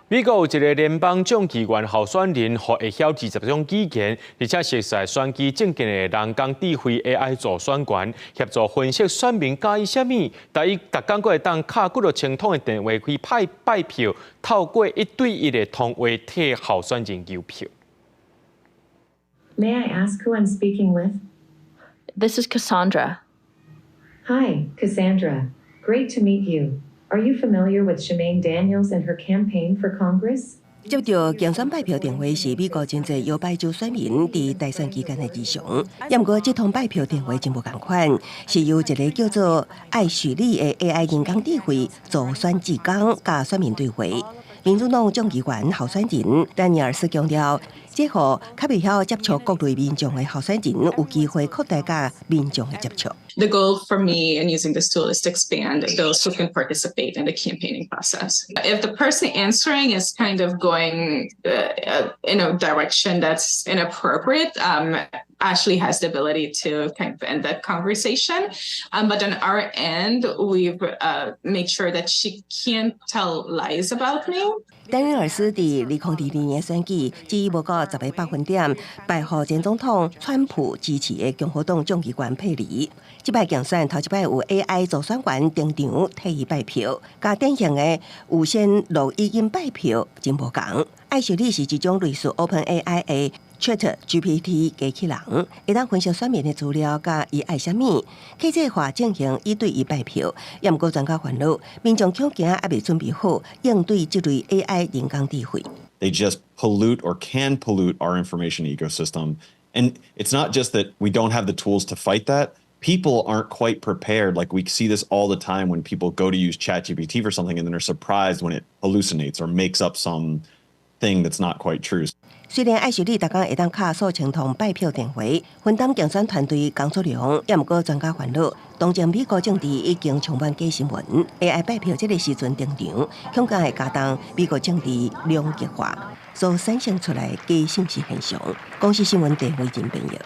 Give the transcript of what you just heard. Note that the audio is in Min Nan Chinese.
美國有一个聯邦眾議員候選人，予會曉20種語言，而且熟悉選舉政見的人工智慧 AI 助選員，協助分析選民佮意啥物，但伊逐工閣會當敲幾若千通的電話去派拜票，透過一對一的通話替候選人求票。 May I ask who I'm speaking with? This is Cassandra. Hi, Cassandra. Great to meet you. Are you familiar with Shemaine Daniels and her campaign for Congress? 接著競選拜票電話是美國真濟搖擺州選民佇大選期間的日常。毋過這通拜票電話真無仝款，是由一个叫做愛雪莉的 AI 人工智慧助選志工佮選民對話。民主黨眾議員候選人丹尼爾斯強調，這予較袂曉接觸各類民眾的候選人有機會擴大佮民眾的接觸。 The goal for me in using this tool is to expand those who can participate in the campaigning process. If the person answering is kind of going in a direction that's inappropriate, Ashley has the ability to kind of end that conversation. But on our end, we've made sure that she can't tell lies about me. 丹尼爾斯佇2022年選舉，只以無夠10個百分點敗予前總統川普支持的共和黨眾議員佩里。這擺競選頭一擺有 AI 助選員登場替伊拜票，佮典型的預先錄語音拜票真無仝。愛雪莉是一種類似 OpenAI 的 ChatGPT 機器人，會當分析選民的資料，佮伊愛啥物，客製化進行一對一拜票。也毋過專家煩惱，民眾恐驚猶未準備好應對這類 AI 人工智慧。 They just pollute or can pollute our information ecosystem. And it's not just that we don't have the tools to fight that. People aren't quite prepared. Like, we see this all the time when people go to use ChatGPT for something and then are surprised when it hallucinates or makes up some thing that's not quite true. 雖然愛雪莉逐工會當敲數千通拜票電話，分擔競選團隊工作量，也毋過專家煩惱，當前美國政治已經充滿假新聞，AI 拜票這个時陣登場，恐驚會加重美國政治兩極化所產生出來假信息現象。公視新聞鄭慧仁編譯。